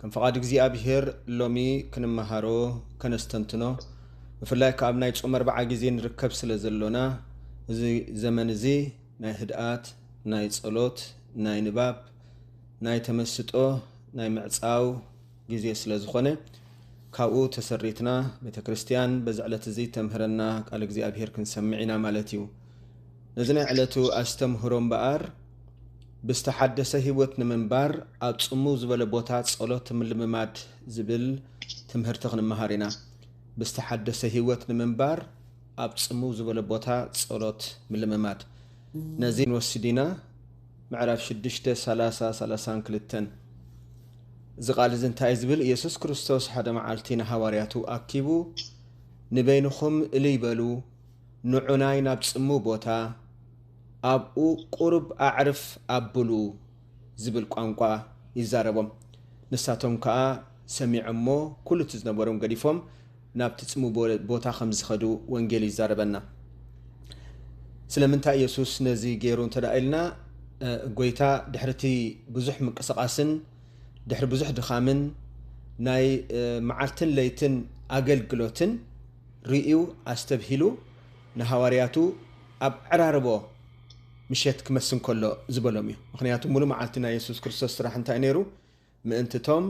ከም ፍቓድ እግዚኣብሔር ሎሚ ክንመሃሮ፣ ከነስተንትኖ፣ ብፍላይ ከኣ ኣብ ናይ ጾም ኣርብዓ ግዜ ንርከብ ስለ ዘሎና፣ እዚ ዘመን እዚ ናይ ህድኣት፣ ናይ ጸሎት፣ ናይ ንባብ፣ ናይ ተመስጦ፣ ናይ ምዕጻው ግዜ ስለ ዝኾነ፣ ካብኡ ተሰሪትና ቤተ ክርስቲያን በዚ ዕለት እዚ ተምህረና ቃል እግዚኣብሔር ክንሰምዕ ኢና ማለት እዩ። ነዚ ናይ ዕለቱ ኣስተምህሮ እምበኣር፣ ብዝተሓደሰ ህይወት ንምንባር ኣብ ጽምው ዝበለ ቦታ ጸሎት ምልምማድ ዝብል ትምህርቲ ክንመሃር ኢና። ብዝተሓደሰ ህይወት ንምንባር ኣብ ጽምው ዝበለ ቦታ ጸሎት ምልምማድ። ነዚ ንወስድ ኢና። ምዕራፍ ሽዱሽተ፣ ሰላሳ፣ ሰላሳን ክልተን። እዚ ቃል እዚ እንታይ እዩ ዝብል? ኢየሱስ ክርስቶስ ሓደ መዓልቲ ንሃዋርያቱ ኣኪቡ፣ "ንበይንኹም እልይ በሉ፣ ንዑናይ ናብ ጽምው ቦታ፣ ኣብኡ ቁሩብ ኣዕርፍ ኣብሉ" ዝብል ቋንቋ ይዛረቦም። ንሳቶም ከኣ ሰሚዖሞ፣ ኩሉ እቲ ዝነበሮም ገዲፎም ናብቲ ጽምው ቦ-፣ ቦታ ከም ዝኸዱ ወንጌል ይዛረበና። ስለምንታይ ኢየሱስ ነዚ ገይሩ እንተ ደኣ ኢልና፣ እ፣ ጐይታ ድሕሪ እቲ ብዙሕ ምንቅስቓስን ድሕሪ ብዙሕ ድኻምን ናይ፣ እ፣ መዓልትን ለይትን ኣገልግሎትን ርእዩ ኣስተብሂሉ ንሃዋርያቱ ኣብ ዕራርቦ ምሸት ክመስ እንከሎ ዝበሎም እዩ። ምኽንያቱ ሙሉ መዓልቲ ናይ የሱስ ክርስቶስ ስራሕ እንታይ ነይሩ? ምእንትቶም፣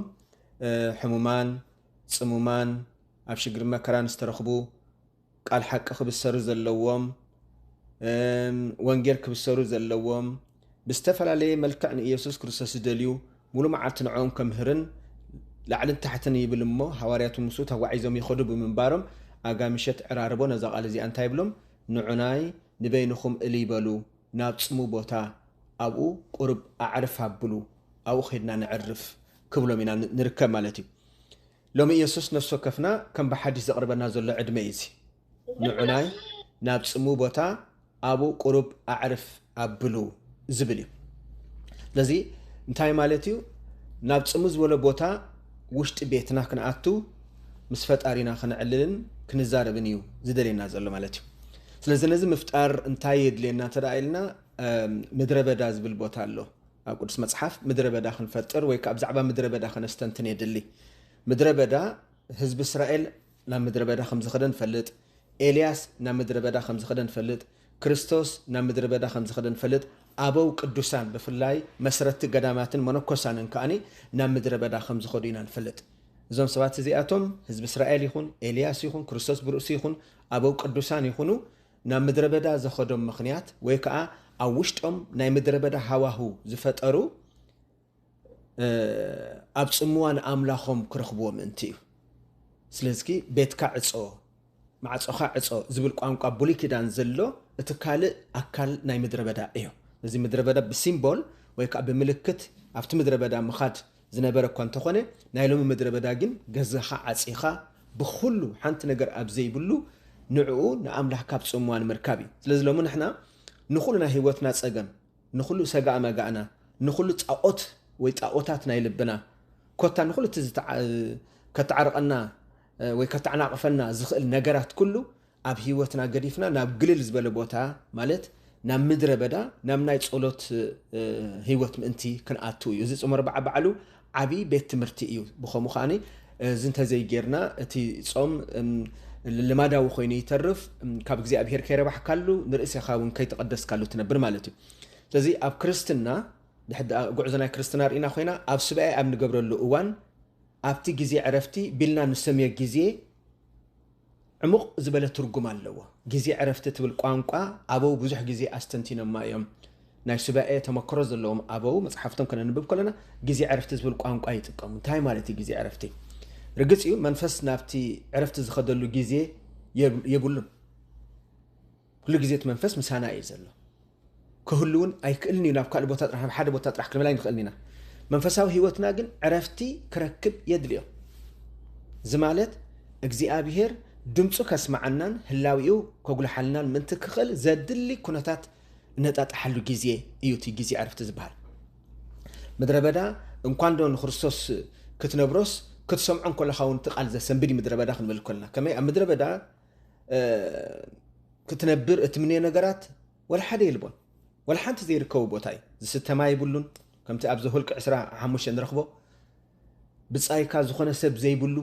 እ፣ ሕሙማን፣ ጽሙማን፣ ኣብ ሽግር መከራን ዝተረኽቡ፣ ቃል ሓቂ ክብሰሩ ዘለዎም፣ እም፣ ወንጌል ክብሰሩ ዘለዎም፣ ብዝተፈላለየ መልክዕ ንኢየሱስ ክርስቶስ ዝደልዩ፣ ሙሉ መዓልቲ ንዕኦም ከምህርን ላዕልን ታሕትን ይብል እሞ፣ ሃዋርያቱ ምስኡ ተጓዒዞም ይኸዱ ብምንባሮም፣ ኣጋ ምሸት ዕራርቦ ነዛ ቃል እዚኣ እንታይ ይብሎም? "ንዑናይ ንበይንኹም እልይ በሉ፣ ናብ ጽምው ቦታ፣ ኣብኡ ቁሩብ ኣዕርፍ ኣብሉ፣ ኣብኡ ኸይድና ነዕርፍ" ክብሎም ኢና ን-፣ ንርከብ ማለት እዩ። ሎሚ ኢየሱስ ነፍሲ ወከፍና ከም ብሓዲሽ ዘቕርበና ዘሎ ዕድመ እዩ እዚ። "ንዑናይ ናብ ጽምው ቦታ፣ ኣብኡ ቁሩብ ኣዕርፍ ኣብሉ" ዝብል እዩ። ስለዚ እንታይ ማለት እዩ? ናብ ጽምው ዝበለ ቦታ፣ ውሽጢ ቤትና ክንኣቱ፣ ምስ ፈጣሪና ክነዕልልን ክንዛረብን እዩ ዝደልየና ዘሎ ማለት እዩ። ስለዚ ነዚ ምፍጣር እንታይ የድልየና እንተ ደኣ ኢልና፣ እም፣ ምድረ በዳ ዝብል ቦታ ኣሎ ኣብ ቅዱስ መጽሓፍ። ምድረ በዳ ክንፈጥር ወይ ከኣ ብዛዕባ ምድረ በዳ ከነስተንትን የድሊ። ምድረ በዳ፣ ህዝቢ እስራኤል ናብ ምድረ በዳ ከም ዝኸደ ንፈልጥ፣ ኤልያስ ናብ ምድረ በዳ ከም ዝኸደ ንፈልጥ፣ ክርስቶስ ናብ ምድረ በዳ ከም ዝኸደ ንፈልጥ፣ ኣበው ቅዱሳን ብፍላይ መስረቲ ገዳማትን መነኮሳንን ከኣኒ ናብ ምድረ በዳ ከም ዝኸዱ ኢና ንፈልጥ። እዞም ሰባት እዚኣቶም ህዝቢ እስራኤል ይኹን፣ ኤልያስ ይኹን፣ ክርስቶስ ብርእሱ ይኹን፣ ኣበው ቅዱሳን ይኹኑ፣ ናብ ምድረ በዳ ዘኸዶም ምኽንያት ወይ ከኣ ኣብ ውሽጦም ናይ ምድረ በዳ ሃዋሁ ዝፈጠሩ፣ እ፣ ኣብ ጽምዋ ንኣምላኾም ክረኽብዎ ምእንቲ እዩ። ስለዚ ቤትካ ዕጾ፣ ማዕጾኻ ዕጾ ዝብል ቋንቋ ብሉይ ኪዳን ዘሎ እቲ ካልእ ኣካል ናይ ምድረ በዳ እዩ። እዚ ምድረ በዳ ብሲምቦል ወይ ከኣ ብምልክት ኣብቲ ምድረ በዳ ምኻድ ዝነበረ እኳ እንተኾነ፣ ናይ ሎሚ ምድረ በዳ ግን ገዛኻ ዓጺኻ ብኹሉ ሓንቲ ነገር ኣብ ዘይብሉ ንዕኡ ንኣምላኽካ ኣብ ጽምዋ ንምርካብ እዩ። ስለዚ ሎሚ ንሕና ንኹሉ ናይ ህይወትና ጸገም፣ ንኹሉ ሰጋእ መጋእና፣ ንኹሉ ጣኦት ወይ ጣኦታት ናይ ልብና፣ ኮታ ንኹሉ እቲ ዝተዓ-፣ ከተዓርቐና፣ እ፣ ወይ ከተዓናቕፈና ዝኽእል ነገራት ኩሉ ኣብ ህይወትና ገዲፍና ናብ ግልል ዝበለ ቦታ፣ ማለት ናብ ምድረ በዳ፣ ናብ ናይ ጸሎት፣ እ፣ ህይወት ምእንቲ ክንኣቱ እዩ። እዚ ጾም ኣርብዓ ባዕሉ ዓቢ ቤት ትምህርቲ እዩ። ብኸምኡ ከኣኒ፣ እዚ እንተዘይጌርና፣ እቲ ጾም፣ እም፣ ልማዳዊ ኮይኑ ይተርፍ፣ እም፣ ካብ እግዚኣብሔር ከይረባሕካሉ፣ ንርእስኻ እውን ከይተቐደስካሉ ትነብር ማለት እዩ። ስለዚ ኣብ ክርስትና፣ ድሕር ደኣ ጉዕዞ ናይ ክርስትና ርኢና ኮይና፣ ኣብ ሱባኤ ኣብ ንገብረሉ እዋን፣ ኣብቲ ግዜ ዕረፍቲ ቢልና ንሰምዮ ግዜ ዕሙቕ ዝበለ ትርጉም ኣለዎ። ግዜ ዕረፍቲ ትብል ቋንቋ ኣበው ብዙሕ ግዜ ኣስተንቲኖማ እዮም። ናይ ሱባኤ ተመክሮ ዘለዎም ኣበው መጽሓፍቶም ከነንብብ ከለና ግዜ ዕረፍቲ ዝብል ቋንቋ ይጥቀሙ። እንታይ ማለት እዩ ግዜ ዕረፍቲ? ርግጽ እዩ፣ መንፈስ ናብቲ ዕረፍቲ ዝኸደሉ ግዜ የብ-፣ የብሉን። ኩሉ ግዜ እቲ መንፈስ ምሳና እዩ ዘሎ። ክህሉ እውን ኣይክእልን እዩ። ናብ ካልእ ቦታ ጥራሕ፣ ናብ ሓደ ቦታ ጥራሕ ክንብል ኣይንኽእልን ኢና። መንፈሳዊ ህይወትና ግን ዕረፍቲ ክረክብ የድልዮ። እዚ ማለት እግዚኣብሔር ድምፁ ከስመዓናን ህላዊኡ ከጉልሓልናን ምእንቲ ክኽእል ዘድሊ ኩነታት እነጣጥሓሉ ግዜ እዩ እቲ ግዜ ዕረፍቲ ዝበሃል። ምድረ በዳ እንኳን ዶ ንክርስቶስ ክትነብሮስ ክትሰምዖ እንከለኻ እውን እቲ ቃል ዘሰንብድ እዩ ምድረ በዳ ክንብል ከለና። ከመይ ኣብ ምድረ በዳ፣ እ፣ ክትነብር እትምንዮ ነገራት ወላ ሓደ የልቦን። ወላ ሓንቲ ዘይርከቡ ቦታ እዩ። ዝስተ ማይ የብሉን፣ ከምቲ ኣብዚ ሁልቂ ዕስራ ሓሙሽተ ንረኽቦ። ብጻይካ ዝኾነ ሰብ ዘይብሉ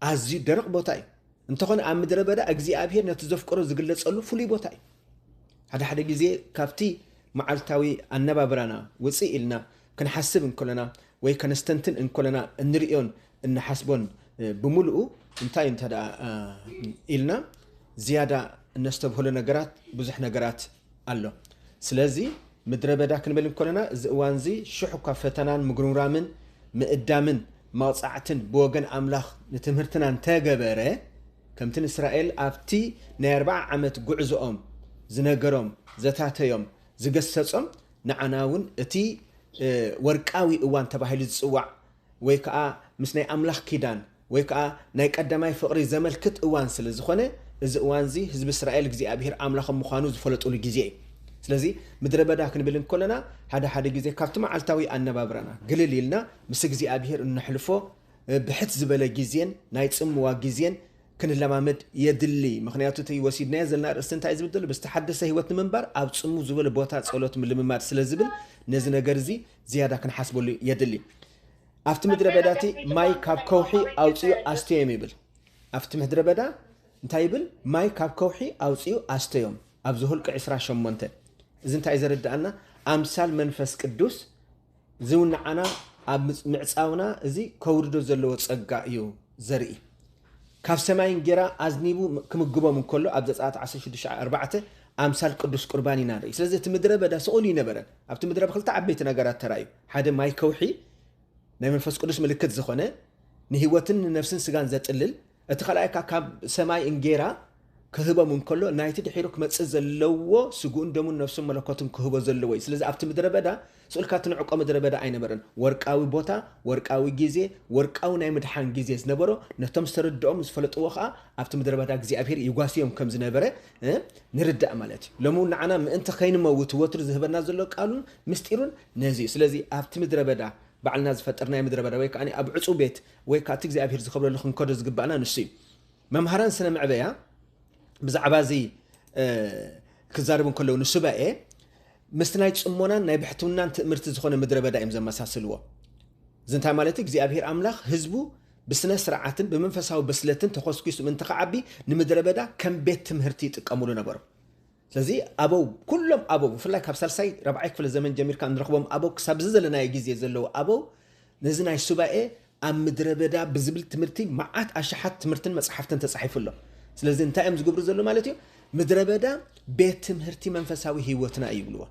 ኣዝዩ ደረቕ ቦታ እዩ። እንተኾነ ኣብ ምድረ በዳ እግዚኣብሔር ነቲ ዘፍቅሮ ዝግለጸሉ ፍሉይ ቦታ እዩ። ሓደ ሓደ ግዜ ካብቲ መዓልታዊ ኣነባብራና ውፅእ ኢልና ክንሓስብ እንከለና ወይ ከነስተንትን እንከለና እንርእዮን እንሓስቦን ብምሉኡ እንታይ እንተ ደኣ ኢልና ዝያዳ እነስተብህሎ ነገራት ብዙሕ ነገራት ኣሎ። ስለዚ ምድረ በዳ ክንብል እንከለና እዚ እዋን እዚ ሽሕ እኳ ፈተናን ምጉርምራምን ምእዳምን መቕጻዕትን ብወገን ኣምላኽ ንትምህርትና እንተገበረ ከምቲ ንእስራኤል ኣብቲ ናይ ኣርብዓ ዓመት ጉዕዞኦም ዝነገሮም ዘታተዮም ዝገሰጾም ንዓና እውን እቲ ወርቃዊ እዋን ተባሂሉ ዝጽዋዕ ወይ ከዓ ምስ ናይ ኣምላኽ ኪዳን ወይ ከዓ ናይ ቀዳማይ ፍቕሪ ዘመልክት እዋን ስለ ዝኾነ እዚ እዋን እዚ ህዝቢ እስራኤል እግዚኣብሔር ኣምላኽ ምዃኑ ዝፈለጡሉ ግዜ እዩ። ስለዚ ምድረ በዳ ክንብል እንከለና ሓደ ሓደ ግዜ ካብቲ መዓልታዊ ኣነባብራና ግልል ኢልና ምስ እግዚኣብሔር እነሕልፎ ብሕት ዝበለ ግዜን ናይ ጽምዋ ግዜን ክንለማመድ የድሊ። ምክንያቱ እቲ ወሲድናዮ ዘለና ርእስቲ እንታይ ዝብል ዘሎ ብዝተሓደሰ ህይወት ንምንባር ኣብ ጽሙ ዝበለ ቦታ ጸሎት ምልምማድ ስለ ዝብል ነዚ ነገር እዚ ዝያዳ ክንሓስበሉ የድሊ። ኣብቲ ምድረ በዳ እቲ ማይ ካብ ከውሒ ኣውፅኡ ኣስተዮም ይብል። ኣብቲ ምድረ በዳ እንታይ ይብል? ማይ ካብ ከውሒ ኣውፅኡ ኣስተዮም። ኣብ ዘኍልቁ ዕስራ ሸሞንተ። እዚ እንታይ ዘረድኣና? ኣምሳል መንፈስ ቅዱስ ዝውንዓና ኣብ ምዕፃውና እዚ ከውርዶ ዘለዎ ፀጋ እዩ ዘርኢ። ካብ ሰማይ እንጌራ ኣዝኒቡ ክምግቦም እንከሎ ኣብ ዘፀኣት ዓሰርተ ሽዱሽተ ኣርባዕተ ኣምሳል ቅዱስ ቁርባን ኢና ንርኢ። ስለዚ እቲ ምድረ በዳ ስቑል ይነበረን ኣብቲ ምድረ በዳ ክልተ ዓበይቲ ነገራት ተራእዩ። ሓደ ማይ ከውሒ ናይ መንፈስ ቅዱስ ምልክት ዝኾነ ንህይወትን ንነፍስን ስጋን ዘጥልል፣ እቲ ካልኣይ ካብ ሰማይ እንጌራ ክህቦም እንከሎ ናይቲ ድሒሩ ክመጽእ ዘለዎ ስግኡን ደሙን ነፍሱን መለኮቱን ክህቦ ዘለዎ እዩ። ስለዚ ኣብቲ ምድረ በዳ ስኡልካ ትንዕቆ ምድረ በዳ ኣይነበረን። ወርቃዊ ቦታ፣ ወርቃዊ ግዜ፣ ወርቃዊ ናይ ምድሓን ግዜ ዝነበሮ ነቶም ዝተረድኦም ዝፈለጥዎ ከዓ ኣብቲ ምድረ በዳ እግዚኣብሔር ይጓስዮም ከም ዝነበረ ንርዳእ ማለት እዩ። ሎሚ እውን ንዓና ምእንቲ ከይንመውት ወትሩ ዝህበና ዘሎ ቃሉን ምስጢሩን ነዚ እዩ። ስለዚ ኣብቲ ምድረ በዳ ባዕልና ዝፈጠርናዮ ምድረ በዳ ወይ ከዓ ኣብ ዕፁ ቤት ወይ ከዓ እቲ እግዚኣብሔር ዝኸብረሉ ክንከዶ ዝግባእና ንሱ እዩ። መምሃራን ስነ መዕበያ ብዛዕባ እዚ ክዛረቡ እንከለዉ ንሱባኤ ምስቲ ናይ ጽሞናን ናይ ብሕትውናን ትእምርቲ ዝኾነ ምድረ በዳ እዮም ዘመሳስልዎ። እዚ እንታይ ማለት እዩ? እግዚኣብሔር ኣምላኽ ህዝቡ ብስነ ስርዓትን ብመንፈሳዊ በስለትን ተኾስኪሱ ምእንቲ ክዓቢ ንምድረ በዳ ከም ቤት ትምህርቲ ይጥቀምሉ ነበሩ። ስለዚ ኣበው ኩሎም ኣበው ብፍላይ ካብ ሳልሳይ ራብዓይ ክፍለ ዘመን ጀሚርካ ንረኽቦም ኣበው ክሳብ እዚ ዘለናዮ ግዜ ዘለዉ ኣበው ነዚ ናይ ሱባኤ ኣብ ምድረ በዳ ብዝብል ትምህርቲ መዓት ኣሽሓት ትምህርትን መጽሓፍትን ተጻሒፉ ኣሎ። ስለዚ እንታይ እዮም ዝገብሩ ዘሎ ማለት እዩ? ምድረ በዳ ቤት ትምህርቲ መንፈሳዊ ህይወትና እዩ ይብልዎ።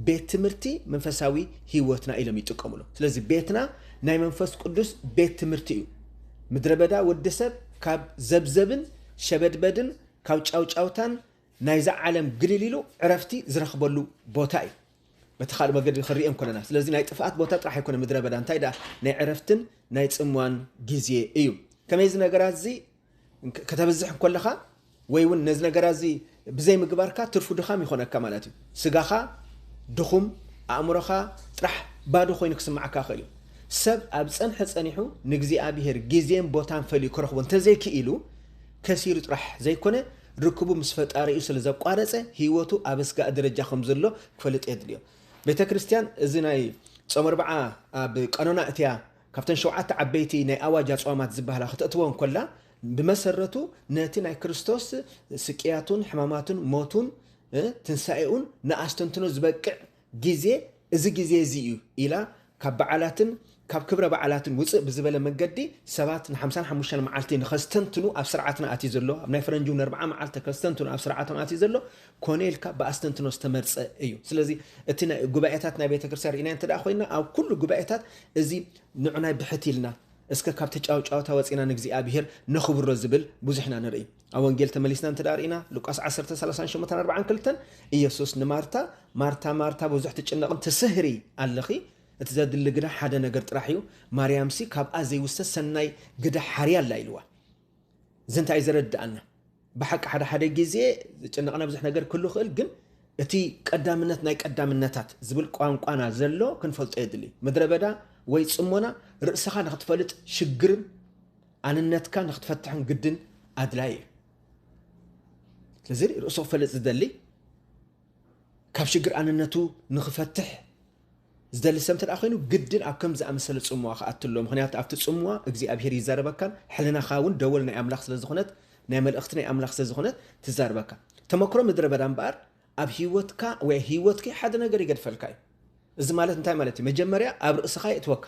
ቤት ትምህርቲ መንፈሳዊ ህይወትና ኢሎም ይጥቀምሉ። ስለዚ ቤትና ናይ መንፈስ ቅዱስ ቤት ትምህርቲ እዩ። ምድረ በዳ ወዲ ሰብ ካብ ዘብዘብን ሸበድበድን ካብ ጫውጫውታን ናይዛ ዓለም ግልል ኢሉ ዕረፍቲ ዝረኽበሉ ቦታ እዩ። በቲ ካልእ መገዲ ክንሪኦ እንከለና ስለዚ ናይ ጥፍኣት ቦታ ጥራሕ ኣይኮነ ምድረ በዳ እንታይ ደኣ ናይ ዕረፍትን ናይ ጽምዋን ግዜ እዩ። ከመይ እዚ ነገራት እዚ ከተብዝሕ እንከለኻ ወይ እውን ነዚ ነገራት እዚ ብዘይ ምግባርካ ትርፉ ድኻም ይኾነካ ማለት እዩ። ስጋኻ ድኹም ኣእምሮኻ ጥራሕ ባዶ ኮይኑ ክስማዓካ ይኽእል እዩ። ሰብ ኣብ ጸንሐ ጸኒሑ ንእግዚኣብሔር ግዜን ቦታን ፈልዩ ክረኽቦ እንተዘይክኢሉ ከሲሩ ጥራሕ ዘይኮነ ርክቡ ምስ ፈጣሪኡ ስለ ዘቋረጸ ህይወቱ ኣብ ኣስጋኢ ደረጃ ከም ዘሎ ክፈልጥ የድልዮ። ቤተ ክርስቲያን እዚ ናይ ጾም ኣርብዓ ኣብ ቀኖና እትያ ካብተን ሸውዓተ ዓበይቲ ናይ ኣዋጅ ኣጽዋማት ዝበሃላ ክተእትዎ እንከላ ብመሰረቱ ነቲ ናይ ክርስቶስ ስቅያቱን ሕማማቱን ሞቱን ትንሳኤኡን ንኣስተንትኖ ዝበቅዕ ግዜ እዚ ግዜ እዚ እዩ ኢላ ካብ በዓላትን ካብ ክብረ በዓላትን ውፅእ ብዝበለ መገዲ ሰባት ንሓምሳን ሓሙሽተን መዓልቲ ንኸስተንትኑ ኣብ ስርዓትና ኣትዩ ዘሎ ኣብ ናይ ፈረንጂ እውን ኣርብዓ መዓልቲ ከስተንትኑ ኣብ ስርዓቶም ኣትዩ ዘሎ ኮነ ኢልካ ብኣስተንትኖ ዝተመርፀ እዩ። ስለዚ እቲ ናይ ጉባኤታት ናይ ቤተክርስትያን ርኢናዮ እንተ ኮይንና ኣብ ኩሉ ጉባኤታት እዚ ንዑናይ ብሕት ኢልና እስከ ካብ ተጫውጫውታ ወፂና ንእግዚኣብሔር ነኽብሮ ዝብል ብዙሕ ኢና ንርኢ። ኣብ ወንጌል ተመሊስና እንተ ርኢና ሉቃስ ዓሰርተ ሰላሳን ሸሞንተን ኣርባዓን ክልተን ኢየሱስ ንማርታ ማርታ ማርታ ብዙሕ ትጭነቕን ትስህሪ ኣለኺ እቲ ዘድሊ ግዳ ሓደ ነገር ጥራሕ እዩ። ማርያምሲ ካብኣ ዘይውሰድ ሰናይ ግዳ ሓርያ ኣላ ኢልዋ። እዚ እንታይ እዩ ዘረድኣና? ብሓቂ ሓደ ሓደ ግዜ ዝጭነቕና ብዙሕ ነገር ክህሉ ይኽእል፣ ግን እቲ ቀዳምነት ናይ ቀዳምነታት ዝብል ቋንቋና ዘሎ ክንፈልጦ የድሊ። ምድረ በዳ ወይ ጽሞና ርእስኻ ንኽትፈልጥ ሽግርን ኣንነትካ ንኽትፈትሕን ግድን ኣድላይ እዩ። ስለዚ ርእሱ ክፈልጥ ዝደሊ ካብ ሽግር ኣንነቱ ንኽፈትሕ ዝደሊ ሰብ እንተ ደኣ ኮይኑ፣ ግድን ኣብ ከም ዝኣመሰለ ጽምዋ ክኣቱ ኣለዎ። ምኽንያቱ ኣብቲ ጽምዋ እግዚኣብሔር ይዛረበካን፣ ሕልናኻ እውን ደወል ናይ ኣምላኽ ስለ ዝኾነት፣ ናይ መልእኽቲ ናይ ኣምላኽ ስለ ዝኾነት ትዛረበካ። ተመክሮ ምድረ በዳ እምበኣር፣ ኣብ ህይወትካ ወይ ህይወትኪ ሓደ ነገር ይገድፈልካ እዩ። እዚ ማለት እንታይ ማለት እዩ? መጀመርያ ኣብ ርእስኻ የእትወካ።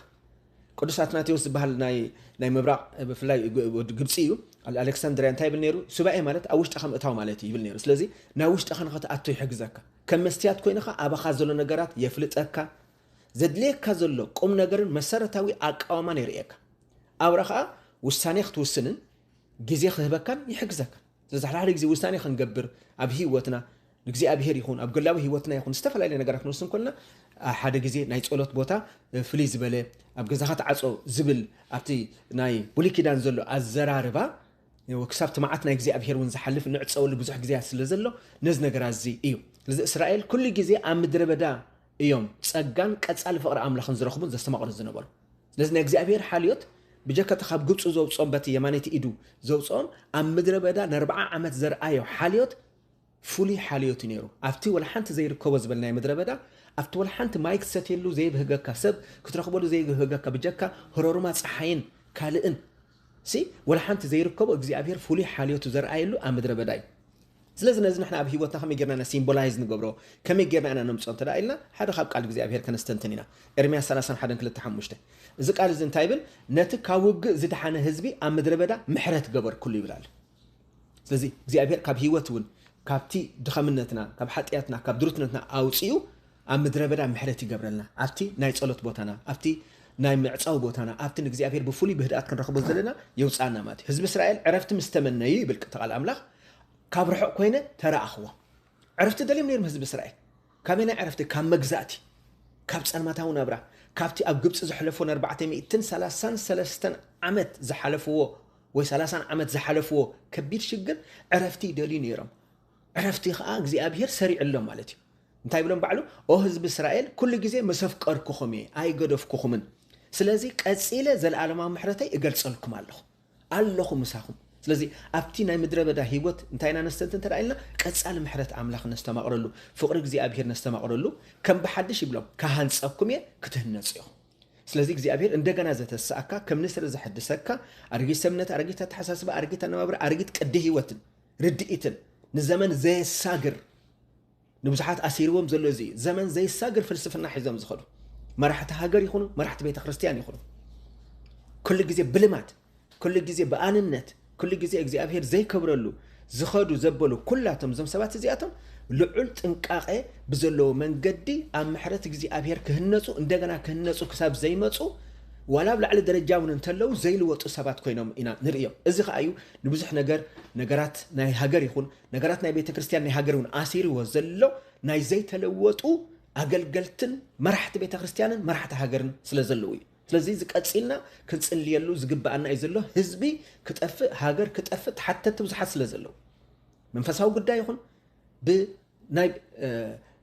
ቅዱስ ኣትናቴዎስ ዝበሃል ናይ፣ ናይ ምብራቕ፣ ብፍላይ ግ-፣ ወዲ ግብፂ እዩ፣ ኣል-፣ ኣሌክሳንድርያ እንታይ ይብል ነይሩ? ሱባኤ ማለት ኣብ ውሽጥኻ ምእታው ማለት እዩ ይብል ነይሩ። ስለዚ ናብ ውሽጥኻ ንኸትኣቱ ይሕግዘካ። ከም መስትያት ኮይንኻ ኣባኻ ዘሎ ነገራት የፍልጠካ። ዘድልየካ ዘሎ ቁም ነገርን መሰረታዊ ኣቃውማን የርእየካ። ኣብራ ኸዓ ውሳኔ ክትውስንን ግዜ ክህበካን ይሕግዘካ። ስለዚ ሓደ ሓደ ግዜ ውሳኔ ክንገብር ኣብ ህይወትና፣ ንእግዚኣብሔር ይኹን ኣብ ግላዊ ህይወትና ይኹን ዝተፈላለየ ነገራት ክንውስን ከለና፣ አ፣ ሓደ ግዜ ናይ ጸሎት ቦታ፣ እ፣ ፍልይ ዝበለ ኣብ ገዛኻ ተዓጾ ዝብል ኣብቲ ናይ ብሉይ ኪዳን ዘሎ ኣዘራርባ፣ እ፣ ክሳብ እቲ መዓት ናይ እግዚኣብሔር እውን ዝሓልፍ ንዕጸወሉ ብዙሕ ግዜያት ስለ ዘሎ፣ ነዚ ነገራት እዚ እዩ። ስለዚ እስራኤል ኩሉ ግዜ ኣብ ምድረ በዳ እዮም ጸጋን ቀጻሊ ፍቕሪ ኣምላኽን ዝረኽቡን ዘስተማቕሩን ዝነበሩ። ስለዚ ናይ እግዚኣብሔር ሓልዮት ብጀካ እቲ ካብ ግብጺ ዘውጽኦም በቲ የማነይቲ ኢዱ ዘውጽኦም ኣብ ምድረ በዳ ንኣርብዓ ዓመት ዘርኣዮ ሓልዮት ፍሉይ ሓልዮት እዩ ነይሩ። ኣብቲ ወላ ሓንቲ ዘይርከቦ ዝበልናዮ ምድረ በዳ፣ ኣብቲ ወላ ሓንቲ ማይ ክትሰትየሉ ዘይብህገካ፣ ሰብ ክትረኽበሉ ዘይብህገካ፣ ብጀካ ህሮሩማ ጸሓይን ካልእን ሲ ወላ ሓንቲ ዘይርከቦ እግዚኣብሔር ፍሉይ ሓልዮቱ ዘርኣየሉ ኣብ ምድረ በዳ እዩ። ስለዚ ነዚ ንሕና ኣብ ህይወትና ከመይ ጌርና ኢና ሲምቦላይዝ ንገብሮ፣ ከመይ ጌርና ኢና ነምጽኦ እንተ ደኣ ኢልና፣ ሓደ ካብ ቃል እግዚኣብሔር ከነስተንትን ኢና። ኤርምያስ ሰላሳን ሓደን ክልተ ሓሙሽተ። እዚ ቃል እዚ እንታይ ይብል? "ነቲ ካብ ውግእ ዝደሓነ ህዝቢ ኣብ ምድረ በዳ ምሕረት ገበርኩሉ" ይብል ኣሎ። ስለዚ እግዚኣብሔር ካብ ህይወት እውን ካብቲ ድኸምነትና፣ ካብ ሓጢኣትና፣ ካብ ድሩትነትና ኣውጺኡ ኣብ ምድረ በዳ ምሕረት ይገብረልና። ኣብቲ ናይ ጸሎት ቦታና፣ ኣብቲ ናይ ምዕጻው ቦታና፣ ኣብቲ ንእግዚኣብሔር ብፍሉይ ብህድኣት ክንረኽቦ ዘለና የውጽኣና ማለት እዩ። ህዝቢ እስራኤል ዕረፍቲ ምስ ተመነዩ ይብል ቃል ኣምላኽ፣ ካብ ርሑቕ ኮይነ ተረኣኽዎ። ዕረፍቲ ደልዮም ነይሮም ህዝቢ እስራኤል። ካበይ ናይ ዕረፍቲ? ካብ መግዛእቲ፣ ካብ ጸልማታዊ ናብራ፣ ካብቲ ኣብ ግብጺ ዘሕለፍዎ ንኣርባዕተ ሚእትን ሰላሳን ሰለስተን ዓመት ዝሓለፍዎ ወይ ሰላሳን ዓመት ዝሓለፍዎ ከቢድ ሽግር ዕረፍቲ ይደልዩ ነይሮም። ዕረፍቲ ኸኣ እግዚኣብሔር ሰሪዕሎም ማለት እዩ። እንታይ ይብሎም ባዕሉ? "ኦ ህዝቢ እስራኤል፣ ኩሉ ግዜ ምስ ኣፍቀርኩኹም እየ፣ ኣይገደፍኩኹምን። ስለዚ ቀጺለ ዘለኣለማዊ ምሕረተይ እገልጸልኩም ኣለኹ፣ ኣለኹ ምሳኹም።" ስለዚ ኣብቲ ናይ ምድረ በዳ ህይወት እንታይ ኢና ነስተንትን እንተ ደኣ ኢልና፣ ቀጻሊ ምሕረት ኣምላኽ ነስተማቕረሉ፣ ፍቕሪ እግዚኣብሔር ነስተማቕረሉ፣ ከም ብሓድሽ ይብሎም፣ "ክሃንጸኩም እየ፣ ክትህነጹ ኢኹም።" ስለዚ እግዚኣብሔር እንደገና ዘተስኣካ፣ ከም ንስሪ ዘሐድሰካ፣ ኣረጊት ሰብነት፣ ኣረጊት ኣተሓሳስባ፣ ኣረጊት ኣነባብራ፣ ኣረጊት ቅዲ ህይወትን ርድኢትን፣ ንዘመን ዘየሳግር፣ ንብዙሓት ኣሲርዎም ዘሎ እዚ እዩ። ዘመን ዘይሳግር ፍልስፍና ሒዞም ዝኸዱ መራሕቲ ሃገር ይኹኑ፣ መራሕቲ ቤተ ክርስቲያን ይኹኑ፣ ኩሉ ግዜ ብልማድ፣ ኩሉ ግዜ ብኣንነት፣ ኩሉ ግዜ እግዚኣብሔር ዘይከብረሉ ዝኸዱ ዘበሉ ኩላቶም እዞም ሰባት እዚኣቶም ልዑል ጥንቃቐ ብዘለዎ መንገዲ ኣብ ምሕረት እግዚኣብሔር ክህነጹ፣ እንደገና ክህነጹ ክሳብ ዘይመጹ፣ ዋላ ኣብ ላዕሊ ደረጃ እውን እንተለዉ ዘይልወጡ ሰባት ኮይኖም ኢና ንርእዮም። እዚ ኸኣ እዩ ንብዙሕ ነገር፣ ነገራት ናይ ሃገር ይኹን ነገራት ናይ ቤተ ክርስቲያን ናይ ሃገር እውን ኣሲርዎ ዘሎ ናይ ዘይተለወጡ ኣገልገልትን መራሕቲ ቤተ ክርስቲያንን መራሕቲ ሃገርን ስለ ዘለዉ እዩ። ስለዚ እዚ ቀጺልና ክንጽልየሉ ዝግብኣና እዩ ዘሎ። ህዝቢ ክጠፍእ፣ ሃገር ክጠፍእ ተሓተቲ ብዙሓት ስለ ዘለዉ፣ መንፈሳዊ ጉዳይ ይኹን ብናይ፣ እ፣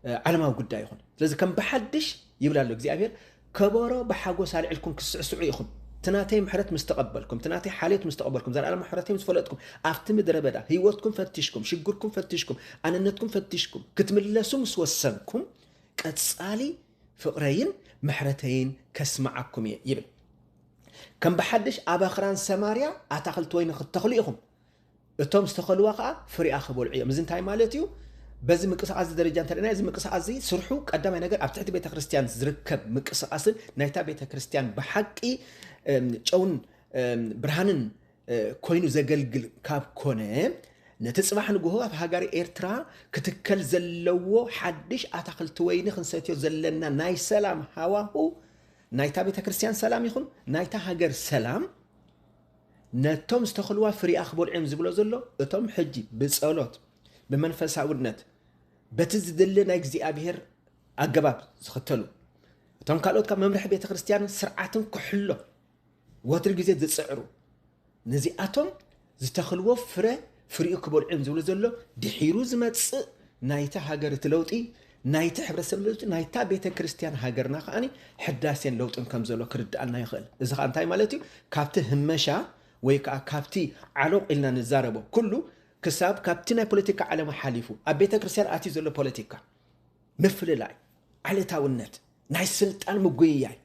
እ፣ ዓለማዊ ጉዳይ ይኹን። ስለዚ ከም ብሓድሽ ይብል ኣሎ እግዚኣብሔር፣ "ከበሮ ብሓጎስ ኣልዒልኩም ክትስዕስዑ ኢኹም። እቲ ናተይ ምሕረት ምስ ተቐበልኩም፣ እቲ ናተይ ሓልዮት ምስ ተቐበልኩም፣ ዘላለም ምሕረተይ ምስ ፈለጥኩም፣ ኣብቲ ምድረ በዳ ህይወትኩም ፈቲሽኩም፣ ሽግርኩም ፈቲሽኩም፣ ኣንነትኩም ፈቲሽኩም፣ ክትምለሱ ምስ ወሰንኩም፣ ቀጻሊ ፍቕረይን ምሕረተይን ከስምዓኩም እየ" ይብል። ከም ብሓድሽ ኣብ ኣኽራን ሰማርያ ኣታኽልቲ ወይኒ ክትተኽሉ ኢኹም፣ እቶም ዝተኸልዋ ኸኣ ፍሪኣ ክበልዑ እዮም። እዚ እንታይ ማለት እዩ? በዚ ምንቅስቓስ እዚ ደረጃ እንተ ርኢና፣ እዚ ምንቅስቓስ እዚ ስርሑ ቀዳማይ ነገር ኣብ ትሕቲ ቤተ ክርስቲያን ዝርከብ ምንቅስቓስን ናይታ ቤተ ክርስቲያን ብሓቂ፣ እም፣ ጨውን፣ እም፣ ብርሃንን፣ እ፣ ኮይኑ ዘገልግል ካብ ኮነ፣ ነቲ ጽባሕ ንግሆ ኣብ ሃገር ኤርትራ ክትከል ዘለዎ ሓድሽ ኣታኽልቲ ወይኒ ክንሰትዮ ዘለና ናይ ሰላም ሃዋሁ፣ ናይታ ቤተ ክርስቲያን ሰላም ይኹን ናይታ ሃገር ሰላም፣ ነቶም ዝተኽልዋ ፍሪኣ ክበልዑ እዮም ዝብሎ ዘሎ፣ እቶም ሕጂ ብጸሎት፣ ብመንፈሳውነት፣ በቲ ዝድለ ናይ እግዚኣብሔር ኣገባብ ዝኽተሉ፣ እቶም ካልኦት ካብ መምርሒ ቤተ ክርስቲያንን ስርዓትን ክሕሎ ወትሪ ግዜ ዝጽዕሩ፣ ነዚኣቶም ዝተኽልዎ ፍረ ፍሪኡ ክበልዑ እዮም ዝብሎ ዘሎ። ድሒሩ ዝመጽእ ናይቲ ሃገር እቲ ለውጢ፣ ናይቲ ሕብረተሰብ ለውጢ፣ ናይታ ቤተ ክርስቲያን ሃገርና ከኣኒ ሕዳሴን ለውጥን ከም ዘሎ ክርድኣና ይኽእል። እዚ ኸኣ እንታይ ማለት እዩ? ካብቲ ህመሻ ወይ ከኣ ካብቲ ዓሎቕ ኢልና ንዛረቦ ኩሉ፣ ክሳብ ካብቲ ናይ ፖለቲካ ዓለም ሓሊፉ ኣብ ቤተ ክርስቲያን ኣትዩ ዘሎ ፖለቲካ፣ ምፍልላይ፣ ዓሌታውነት፣ ናይ ስልጣን ምጉይያይ፣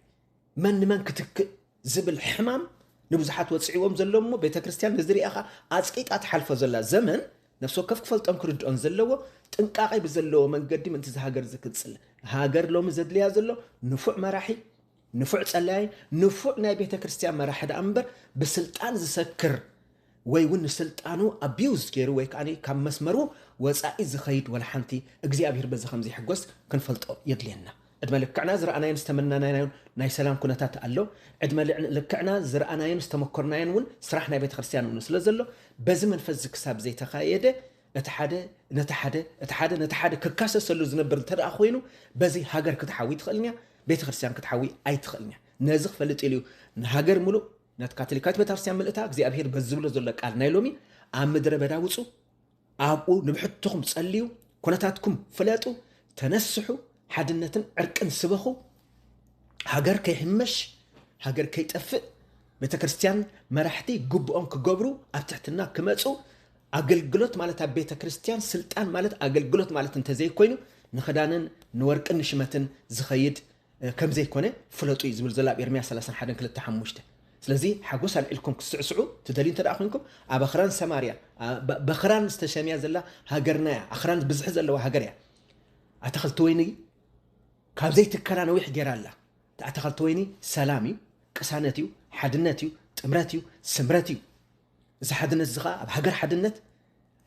መን ንመን ክትክእ ዝብል ሕማም ንብዙሓት ወፅዕዎም ዘሎ እሞ፣ ቤተ ክርስቲያን ነዚ ሪኣ ኸዓ ኣፅቂጣ ትሓልፎ ዘላ ዘመን፣ ነፍሲ ወከፍ ክፈልጦን ክርድኦን ዘለዎ፣ ጥንቃቄ ብዘለዎ መንገዲ ምእንቲ እዚ ሃገር ዝክፅል። ሃገር ሎሚ ዘድልያ ዘሎ ንፉዕ መራሒ፣ ንፉዕ ጸላይን ንፉዕ ናይ ቤተ ክርስቲያን መራሒ ደኣ እምበር፣ ብስልጣን ዝሰክር ወይ እውን ንስልጣኑ ኣቢውዝ ገይሩ ወይ ከዓ ካብ መስመሩ ወፃኢ ዝኸይድ ወላ ሓንቲ እግዚኣብሔር በዚ ከም ዘይሕጎስ ክንፈልጦ የድልየና። ዕድመ ልክዕና ዝረኣናዮን ዝተመናናዮን ናይ ሰላም ኩነታት ኣሎ። ዕድመ ልዕ- ልክዕና ዝረኣናዮን ዝተመኮርናዮን እውን ስራሕ ናይ ቤተ ክርስቲያን እውን ስለ ዘሎ፣ በዚ መንፈስ እዚ ክሳብ ዘይተኻየደ፣ እቲ ሓደ ነቲ ሓደ እቲ ሓደ ነቲ ሓደ ክካሰሰሉ ዝነብር እንተ ደኣ ኮይኑ፣ በዚ ሃገር ክትሓዊ ትኽእልን እያ፣ ቤተ ክርስቲያን ክትሓዊ ኣይትኽእልን እያ። ነዚ ክፈልጥ ኢሉ እዩ ንሃገር ሙሉእ፣ ነቲ ካቶሊካዊት ቤተ ክርስቲያን ምልእታ እግዚኣብሔር በዚ ዝብሎ ዘሎ ቃል ናይ ሎሚ፣ ኣብ ምድረ በዳ ውፁ፣ ኣብኡ ንብሕትኹም ጸልዩ፣ ኩነታትኩም ፍለጡ፣ ተነስሑ፣ ሓድነትን ዕርቅን ስበኹ፣ ሃገር ከይሕመሽ፣ ሃገር ከይጠፍእ፣ ቤተ ክርስቲያን መራሕቲ ግቡኦም ክገብሩ፣ ኣብ ትሕትና ክመፁ፣ ኣገልግሎት ማለት ኣብ ቤተ ክርስቲያን ስልጣን ማለት ኣገልግሎት ማለት እንተዘይኮይኑ፣ ንኽዳንን ንወርቅን ንሽመትን ዝኸይድ እ፣ ከም ዘይኮነ ፍለጡ እዩ ዝብል ዘሎ ኣብ ኤርምያስ ሰላሳን ሓደን ክልተ ሓሙሽተ። ስለዚ ሓጎስ ኣልዒልኩም ክትስዕስዑ ትደልዩ እንተ ደኣ ኮንኩም፣ ኣብ ኣኽራን ሰማርያ፣ ኣ-፣ በ-፣ በኽራን ዝተሸምያ ዘላ ሃገርና እያ። ኣኽራን ብዝሒ ዘለዋ ሃገር እያ። ኣታኽልቲ ወይኒ ካብ ዘይትከላ ነዊሕ ገይራ ኣላ። እቲ ኣታኽልቲ ወይኒ ሰላም እዩ፣ ቅሳነት እዩ፣ ሓድነት እዩ፣ ጥምረት እዩ፣ ስምረት እዩ። እዚ ሓድነት እዚ ኸዓ ኣብ ሃገር ሓድነት፣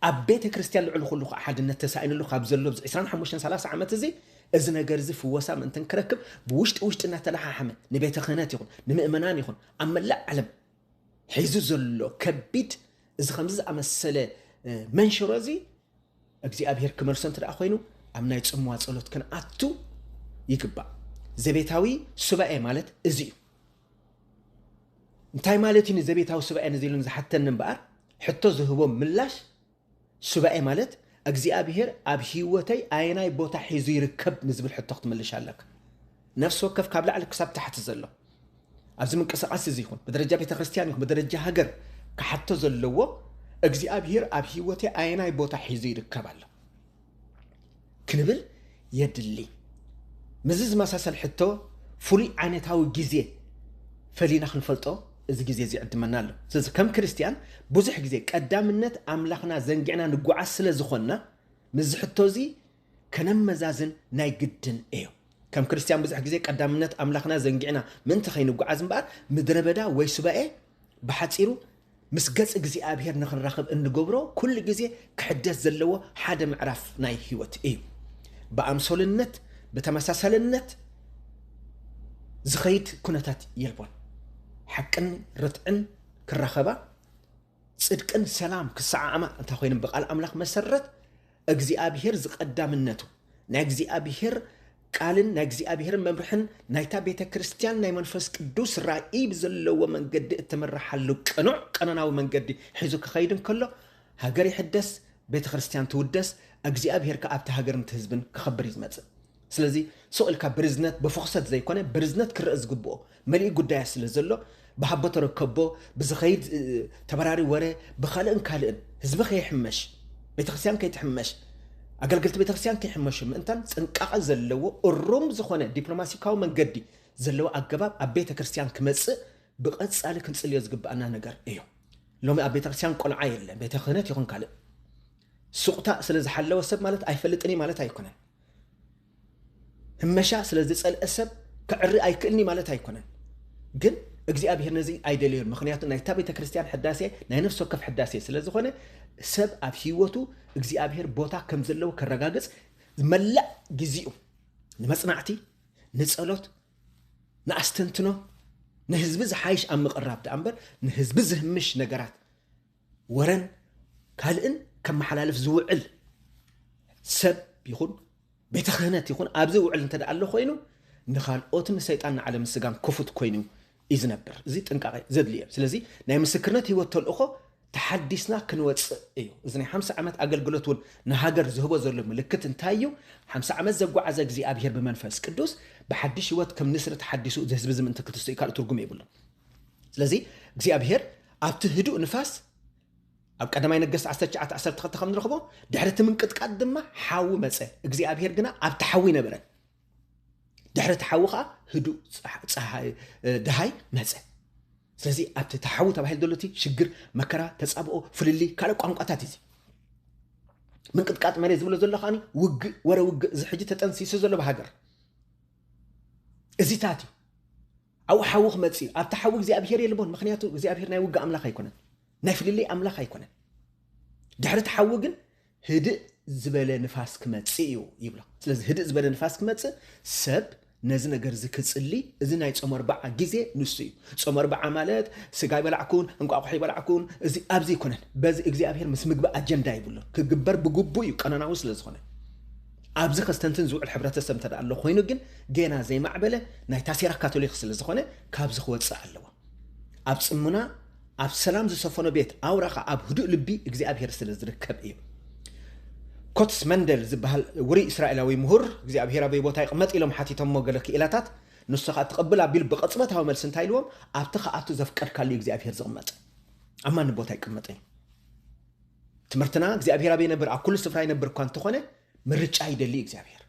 ኣብ ቤተ ክርስቲያን ልዕሊ ኩሉ ኸዓ ሓድነት ተሳኢንሉ ካብ ዘሎ ኣብዚ ዕስራን ሓሙሽተን ሰላሳ ዓመት እዚ፣ እዚ ነገር እዚ ፍወሳ ምእንትን ክረክብ ብውሽጢ ውሽጢ እናተለሓሓመ ንቤተ ክህነት ይኹን ንምእመናን ይኹን ኣብ መላእ ዓለም ሒዙ ዘሎ ከቢድ እዚ ከምዚ ዝኣመሰለ፣ እ፣ መንሽሮ እዚ እግዚኣብሔር ክመልሶ እንተ ደኣ ኮይኑ ኣብ ናይ ጽምዋ ጸሎት ክንኣቱ ይግባእ። ዘቤታዊ ሱባኤ ማለት እዚ እዩ። እንታይ ማለት እዩ ንዘቤታዊ ሱባኤ ንዚ ኢሉ ንዝሓተኒ እምበኣር፣ ሕቶ ዝህቦ ምላሽ፣ ሱባኤ ማለት እግዚኣብሔር ኣብ ህይወተይ ኣየናይ ቦታ ሒዙ ይርከብ ንዝብል ሕቶ ክትምልሽ ኣለካ። ነፍሲ ወከፍ ካብ ላዕሊ ክሳብ ታሕቲ ዘሎ ኣብዚ ምንቅስቃስ እዚ ይኹን ብደረጃ ቤተ ክርስቲያን ይኹን ብደረጃ ሃገር ክሓቶ ዘለዎ፣ እግዚኣብሔር ኣብ ህይወተይ ኣየናይ ቦታ ሒዙ ይርከብ ኣሎ ክንብል የድሊ። ምስዚ ዝመሳሰል ሕቶ ፍሉይ ዓይነታዊ ግዜ ፈሊና ክንፈልጦ እዚ ግዜ እዚ ይዕድመና ኣሎ። ስለዚ ከም ክርስቲያን ብዙሕ ግዜ ቀዳምነት ኣምላኽና ዘንጊዕና ንጓዓዝ ስለ ዝኾንና፣ ምስዚ ሕቶ እዚ ከነመዛዝን ናይ ግድን እዩ። ከም ክርስቲያን ብዙሕ ግዜ ቀዳምነት ኣምላኽና ዘንጊዕና ምእንቲ ከይንጓዓዝ እምበኣር፣ ምድረ በዳ ወይ ሱባኤ ብሓጺሩ ምስ ገጽ እግዚኣብሔር ንኽንራኸብ እንገብሮ ኩሉ ግዜ ክሕደስ ዘለዎ ሓደ ምዕራፍ ናይ ህይወት እዩ። ብኣምሶልነት፣ ብተመሳሳልነት ዝኸይድ ኩነታት የልቦን። ሓቅን ርትዕን ክራኸባ፣ ጽድቅን ሰላም ክሰዓዓማ እንተ ኮይነን ብቃል ኣምላኽ መሰረት፣ እግዚኣብሔር ዝቐዳምነቱ፣ ናይ እግዚኣብሔር ቃልን ናይ እግዚኣብሔር መምርሕን ናይታ ቤተ ክርስቲያን ናይ መንፈስ ቅዱስ ራእይ ብዘለዎ መንገዲ እትምርሓሉ ቅኑዕ ቀኖናዊ መንገዲ ሒዙ ክኸይድ እንከሎ፣ ሃገር ይሕደስ፣ ቤተ ክርስቲያን ትውደስ፣ እግዚኣብሔር ከኣ ኣብቲ ሃገርን እቲ ህዝብን ክኸብር እዩ ዝመጽእ። ስለዚ ስቕ ኢልካ ብርዝነት ብፍኽሰት ዘይኮነ፣ ብርዝነት ክረአ ዝግብኦ መሊኡ ጉዳያት ስለ ዘሎ፣ ብሃቦ ተረከቦ ብዝኸይድ፣ እ፣ ተበራሪ ወረ ብኻልእን ካልእን ህዝቢ ከይሕመሽ፣ ቤተክርስትያን ከይትሕመሽ፣ ኣገልገልቲ ቤተክርስትያን ከይሕመሹ ምእንታን ጥንቃቐ ዘለዎ እሩም ዝኾነ ዲፕሎማሲካዊ መንገዲ ዘለዎ ኣገባብ ኣብ ቤተክርስትያን ክመጽእ ብቐጻሊ ክንጽልዮ ዝግብኣና ነገር እዩ። ሎሚ ኣብ ቤተክርስትያን ቆልዓ የለን፣ ቤተ ክህነት ይኹን ካልእ። ሱቕታ ስለ ዝሓለወ ሰብ ማለት ኣይፈልጥን እዩ ማለት ኣይኮነን። ህመሻ ስለ ዝጸልአ ሰብ ክዕሪ ኣይክእልኒ ማለት ኣይኮነን። ግን እግዚኣብሔር ነዚ ኣይደለዮን። ምኽንያቱ ናይታ ቤተ ክርስቲያን ሕዳሴ ናይ ነፍሲ ወከፍ ሕዳሴ ስለ ዝኾነ፣ ሰብ ኣብ ህይወቱ እግዚኣብሔር ቦታ ከም ዘለዎ ከረጋግጽ መላእ ግዜኡ ንመጽናዕቲ፣ ንጸሎት፣ ንኣስተንትኖ፣ ንህዝቢ ዝሓይሽ ኣብ ምቕራብ ደኣ እምበር ንህዝቢ ዝህምሽ ነገራት ወረን ካልእን ከመሓላልፍ ዝውዕል ሰብ ይኹን ቤተ ክህነት ይኹን ኣብዚ ውዕል እንተ ደኣ ኣሎ ኮይኑ፣ ንኻልኦትን ንሰይጣን ንዓለም ስጋን ክፉት ኮይኑ እዩ ዝነብር። እዚ ጥንቃቐ ዘድልዮ እዩ። ስለዚ ናይ ምስክርነት ህይወት ተልእኾ ተሓዲስና ክንወፅእ እዩ። እዚ ናይ ሓምሳ ዓመት ኣገልግሎት እውን ንሃገር ዝህቦ ዘሎ ምልክት እንታይ እዩ? ሓምሳ ዓመት ዘጓዓዘ እግዚኣብሔር ብመንፈስ ቅዱስ ብሓድሽ ህይወት ከም ንስሪ ተሓዲሱ እዚ ህዝቢ እዚ ምእንቲ ክትስኡ ካልእ ትርጉም የብሉን። ስለዚ እግዚኣብሔር ኣብቲ ህዱእ ንፋስ ኣብ ቀዳማይ ነገስት ዓሰርተ ትሽዓተ ዓሰርተ ክልተ ከም ንረኽቦ፣ ድሕሪ እቲ ምንቅጥቃጥ ድማ ሓዊ መጸ። እግዚኣብሔር ግና ኣብቲ ሓዊ ኣይነበረን። ድሕሪ እቲ ሓዊ ከዓ ህዱእ ፀሓ- ፀሓይ እ፣ ደሃይ መፀ። ስለዚ ኣብቲ እቲ ሓዊ ተባሂሉ ዘሎ እቲ ሽግር፣ መከራ፣ ተፃብኦ፣ ፍልልይ፣ ካልእ ቋንቋታት እዩ። ምንቅጥቃጥ መሬት ዝብሎ ዘሎ ከዓኒ ውግእ፣ ወረ ውግእ፣ እዚ ሕጂ ተጠንሲሱ ዘሎ ብሃገር እዚታት እዩ። ኣብኡ ሓዊ ክመፅእ እዩ። ኣብቲ ሓዊ እግዚኣብሄር የልቦን፣ ምክንያቱ እግዚኣብሄር ናይ ውግእ ኣምላኽ ኣይኮነን፣ ናይ ፍልልይ ኣምላኽ ኣይኮነን። ድሕሪ እቲ ሓዊ ግን ህድእ ዝበለ ንፋስ ክመፅእ እዩ ይብሎ። ስለዚ ህድእ ዝበለ ንፋስ ክመፅእ፣ ሰብ ነዚ ነገር እዚ ክፅሊ፣ እዚ ናይ ጾም ኣርባዓ ግዜ ንሱ እዩ። ጾም ኣርባዓ ማለት ስጋ ይበላዕኩን እንቋቑሒ ይበላዕኩን እዚ ኣብዚ ኣይኮነን። በዚ እግዚኣብሄር ምስ ምግቢ ኣጀንዳ ይብሉን፣ ክግበር ብግቡእ እዩ፣ ቀኖናዊ ስለ ዝኾነ። ኣብዚ ከስተንትን ዝውዕል ሕብረተሰብ እንተ ኣሎ ኮይኑ ግን፣ ገና ዘይማዕበለ ናይ ታሴራ ካቶሊክ ስለ ዝኾነ ካብዚ ክወፅእ ኣለዎ። ኣብ ጽሙና ኣብ ሰላም ዝሰፈኖ ቤት፣ ኣውራ ኸዓ ኣብ ህዱእ ልቢ እግዚኣብሄር ስለ ዝርከብ እዩ። ኮትስ መንደል ዝበሃል ውሩይ እስራኤላዊ ምሁር፣ እግዚኣብሄር ኣበይ ቦታ ይቕመጥ ኢሎም ሓቲቶሞ ገለ ክኢላታት፣ ንሱ ኸዓ ትቕብል ኣቢሉ ብቕጽበታዊ መልሲ እንታይ ኢልዎም? ኣብቲ ክኣቱ ዘፍቀድካሉ እዩ እግዚኣብሄር ዝቕመጥ፣ ኣብ ማንም ቦታ ኣይቅመጥን እዩ። ትምህርትና እግዚኣብሄር ኣበይ ይነብር፣ ኣብ ኩሉ ስፍራ ይነብር እኳ እንተኾነ፣ ምርጫ ይደሊ እግዚኣብሄር።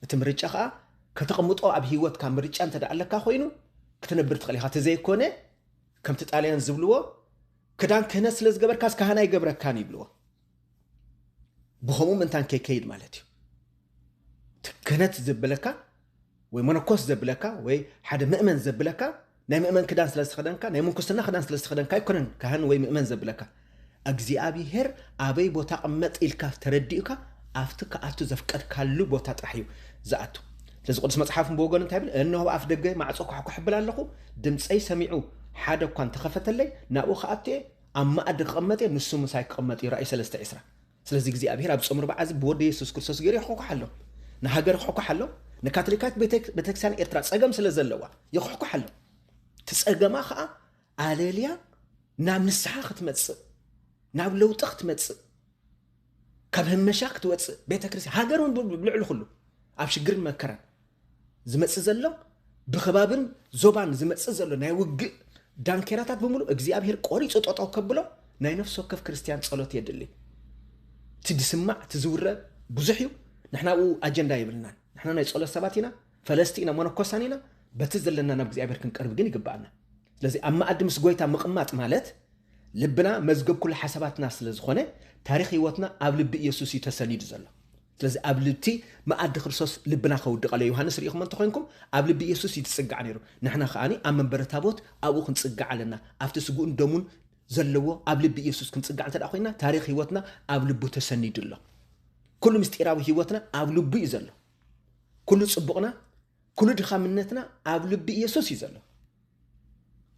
እቲ ምርጫ ኸዓ ከተቕምጦ ኣብ ህይወትካ ምርጫ እንተ ደኣ ኣለካ ኮይኑ ክትነብር ትኽእል ኢኻ። ተዘይኮነ ከምቲ ጣልያን ዝብልዎ፣ ክዳን ክህነት ስለ ዝገበርካስ ካህን ኣይገብረካን ይብልዎ። ብኸምኡ ምእንታን ከይከይድ ማለት እዩ። እቲ ክህነት ዘብለካ ወይ መነኮስ ዘብለካ ወይ ሓደ ምእመን ዘብለካ ናይ ምእመን ክዳን ስለ ዝተኸደንካ፣ ናይ ምንኩስና ክዳን ስለ ዝተኸደንካ ኣይኮነን ካህን ወይ ምእመን ዘብለካ። እግዚኣብሄር ኣበይ ቦታ ቅመጥ ኢልካ ተረዲኡካ ኣብቲ ክኣቱ ዘፍቀድካሉ ቦታ ጥራሕ እዩ ዝኣቱ። ስለዚ ቅዱስ መጽሓፍ ብወገኑ እንታይ ይብል? እነሆ ኣፍ ደገ ማዕጾ ኳሕኳሕ እብል ኣለኹ፣ ድምፀይ ሰሚዑ ሓደ እኳ እንተኸፈተለይ ናብኡ ክኣቱ እየ፣ ኣብ መኣዲ ክቕመጥ እየ፣ ንሱ ምሳይ ክቕመጥ እዩ። ራእይ ሰለስተ ዕስራ። ስለዚ እግዚኣብሄር ኣብ ጾም ኣርብዓ እዚ ብወዲ የሱስ ክርስቶስ ገይሩ ይኹሕኳሕ ኣሎ። ንሃገር ይኹሕኳሕ ኣሎ። ንካቶሊካት ቤተ- ቤተክርስትያን ኤርትራ ጸገም ስለ ዘለዋ ይኹሕኳሕ ኣሎ። እቲ ጸገማ ኸዓ ኣለልያ ናብ ንስሓ ክትመጽእ፣ ናብ ለውጢ ክትመጽእ፣ ካብ ህመሻ ክትወጽእ፣ ቤተክርስትያን ሃገር እውን ብ- ብልዕሊ ኩሉ ኣብ ሽግርን መከራን ዝመጽእ ዘሎ፣ ብኸባብን ዞባን ዝመጽእ ዘሎ ናይ ውግእ ዳንኬራታት ብምሉእ እግዚኣብሄር ቆሪጹ ጠጠው ከብሎ ናይ ነፍሲ ወከፍ ክርስትያን ጸሎት የድሊ። እቲ ዝስማዕ እቲ ዝውረ ብዙሕ እዩ። ንሕና ኣብኡ ኣጀንዳ የብልናን። ንሕና ናይ ጸሎት ሰባት ኢና፣ ፈለስቲ ኢና፣ መነኮሳን ኢና። በቲ ዘለና ናብ እግዚኣብሄር ክንቀርብ ግን ይግብኣና። ስለዚ ኣብ መኣዲ ምስ ጎይታ ምቕማጥ ማለት ልብና መዝገብ ኩሉ ሓሳባትና ስለ ዝኾነ ታሪኽ ህይወትና ኣብ ልቢ ኢየሱስ እዩ ተሰኒዱ ዘሎ። ስለዚ ኣብ ልብቲ መኣዲ ክርስቶስ ልብና ከውድቕ ኣሎ። ዮሃንስ ርኢኹሞ እንተኾይንኩም ኣብ ልቢ ኢየሱስ እዩ ትጽጋዕ ነይሩ። ንሕና ከኣኒ ኣብ መንበረ ታቦት ኣብኡ ክንጽጋዕ ኣለና። ኣብቲ ስግኡን ደሙን ዘለዎ ኣብ ልቢ ኢየሱስ ክንጽጋዕ እንተ ደኣ ኮይንና ታሪኽ ህይወትና ኣብ ልቡ ተሰኒዱ ኣሎ። ኩሉ ምስጢራዊ ህይወትና ኣብ ልቡ እዩ ዘሎ። ኩሉ ጽቡቕና፣ ኩሉ ድኻምነትና ኣብ ልቢ ኢየሱስ እዩ ዘሎ።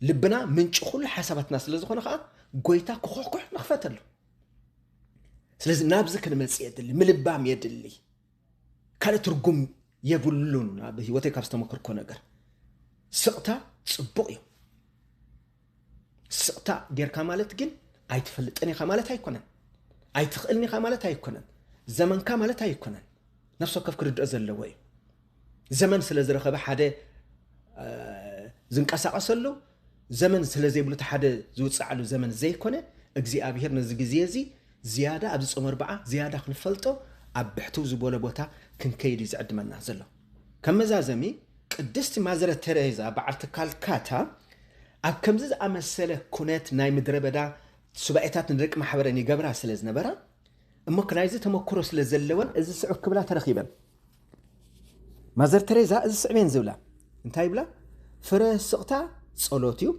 ልብና ምንጪ ኩሉ ሓሳባትና ስለ ዝኾነ ከዓ ጎይታ ክኹሕኩሕ ንኽፈተሉ። ስለዚ ናብዚ ክንመጽእ የድሊ፣ ምልባም የድሊ። ካልእ ትርጉም የብሉን። ኣብ ህይወተይ ካብ ዝተመክርኮ ነገር ስቕታ ጽቡቕ እዩ። ስቕታ ጌርካ ማለት ግን ኣይትፈልጥን ኢኻ ማለት ኣይኮነን። ኣይትኽእልን ኢኻ ማለት ኣይኮነን። ዘመንካ ማለት ኣይኮነን። ነፍሲ ወከፍ ክርድኦ ዘለዎ እዩ። ዘመን ስለ ዝረኸበ ሓደ እ፣ ዝንቀሳቐሰሉ ዘመን ስለ ዘይብሉ እቲ ሓደ ዝውፅዓሉ ዘመን ዘይኮነ እግዚኣብሔር ነዚ ግዜ እዚ ዝያዳ ኣብዚ ጾም ኣርብዓ ዝያዳ ክንፈልጦ ኣብ ብሕትው ዝበለ ቦታ ክንከይድ እዩ ዝዕድመና ዘሎ። ከም መዛዘሚ ቅድስቲ ማዘረ ቴሬዛ በዓልቲ ካልካታ ኣብ ከምዚ ዝኣመሰለ ኩነት ናይ ምድረ በዳ ሱባኤታት ንደቂ ማሕበረን ይገብራ ስለ ዝነበራ እሞ ናይዚ ተመክሮ ስለ ዘለወን እዚ ስዕብ ክብላ ተረኺበን። ማዘር ቴሬዛ እዚ ስዕብ እየን ዝብላ። እንታይ ይብላ? ፍረ ስቕታ ጸሎት እዩ፣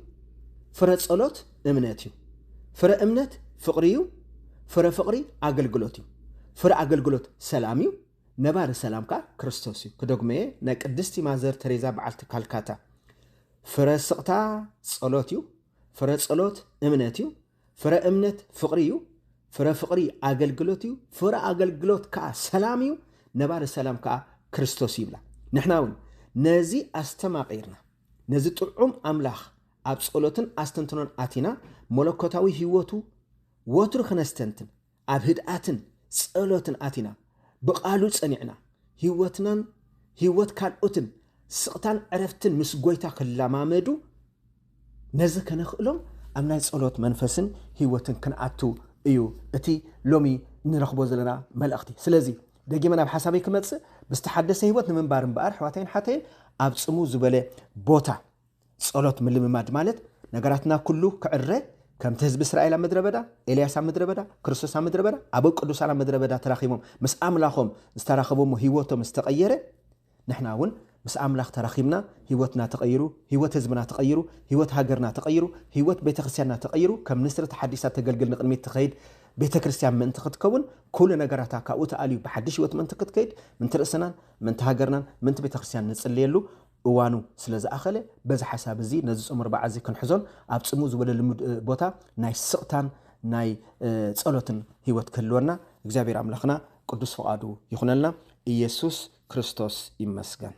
ፍረ ጸሎት እምነት እዩ፣ ፍረ እምነት ፍቕሪ እዩ፣ ፍረ ፍቕሪ ኣገልግሎት እዩ፣ ፍረ ኣገልግሎት ሰላም እዩ፣ ነባሪ ሰላም ከኣ ክርስቶስ እዩ። ክደግሞ እየ፣ ናይ ቅድስቲ ማዘር ቴሬዛ በዓልቲ ካልካታ። ፍረ ስቕታ ጸሎት እዩ፣ ፍረ ጸሎት እምነት እዩ፣ ፍረ እምነት ፍቕሪ እዩ፣ ፍረ ፍቕሪ ኣገልግሎት እዩ፣ ፍረ ኣገልግሎት ከኣ ሰላም እዩ፣ ነባሪ ሰላም ከኣ ክርስቶስ እዩ ይብላ። ንሕና እውን ነዚ ኣስተማቒርና፣ ነዚ ጥዑም ኣምላኽ ኣብ ጸሎትን ኣስተንትኖን ኣቲና፣ መለኮታዊ ህይወቱ ወትሩ ክነስተንትን፣ ኣብ ህድኣትን ጸሎትን ኣቲና፣ ብቓሉ ጸኒዕና፣ ህይወትናን ህይወት ካልኦትን ስቕታን ዕረፍትን ምስ ጎይታ ክለማመዱ ነዚ ከነኽእሎም ኣብ ናይ ጸሎት መንፈስን ህይወትን ክንኣቱ እዩ እቲ ሎሚ ንረኽቦ ዘለና መልእኽቲ። ስለዚ ደጊመ ናብ ሓሳበይ ክመጽእ፣ ብዝተሓደሰ ህይወት ንምንባር እምበኣር፣ ኣሕዋተይን ሓተይን፣ ኣብ ጽሙ ዝበለ ቦታ ጸሎት ምልምማድ ማለት፣ ነገራትና ኩሉ ክዕረ፣ ከምቲ ህዝቢ እስራኤል ኣብ ምድረ በዳ፣ ኤልያስ ኣብ ምድረ በዳ፣ ክርስቶስ ኣብ ምድረ በዳ፣ ኣበው ቅዱሳን ኣብ ምድረ በዳ ተራኺቦም ምስ ኣምላኾም ዝተራኸቦም ህይወቶም ዝተቐየረ፣ ንሕና እውን ምስ ኣምላኽ ተራኺብና ህይወትና ተቐይሩ፣ ህይወት ህዝብና ተቐይሩ፣ ህይወት ሃገርና ተቐይሩ፣ ህይወት ቤተክርስትያንና ተቐይሩ፣ ከም ንስሪ ተሓዲሳ ተገልግል ንቕድሚት ትኸይድ ቤተክርስትያን ምእንቲ ክትከውን፣ ኩሉ ነገራታ ካብኡ ተኣልዩ ብሓድሽ ህይወት ምእንቲ ክትከይድ፣ ምንቲ ርእስናን ምንቲ ሃገርናን ምንቲ ቤተክርስትያን ንጽልየሉ እዋኑ ስለ ዝኣኸለ፣ በዚ ሓሳብ እዚ ነዚ ጾም ኣርብዓ እዚ ክንሕዞን ኣብ ጽሙ ዝበለ ልሙድ ቦታ ናይ ስቕታን ናይ ጸሎትን ህይወት ክህልወና እግዚኣብሔር ኣምላኽና ቅዱስ ፍቓዱ ይኹነልና። ኢየሱስ ክርስቶስ ይመስገን።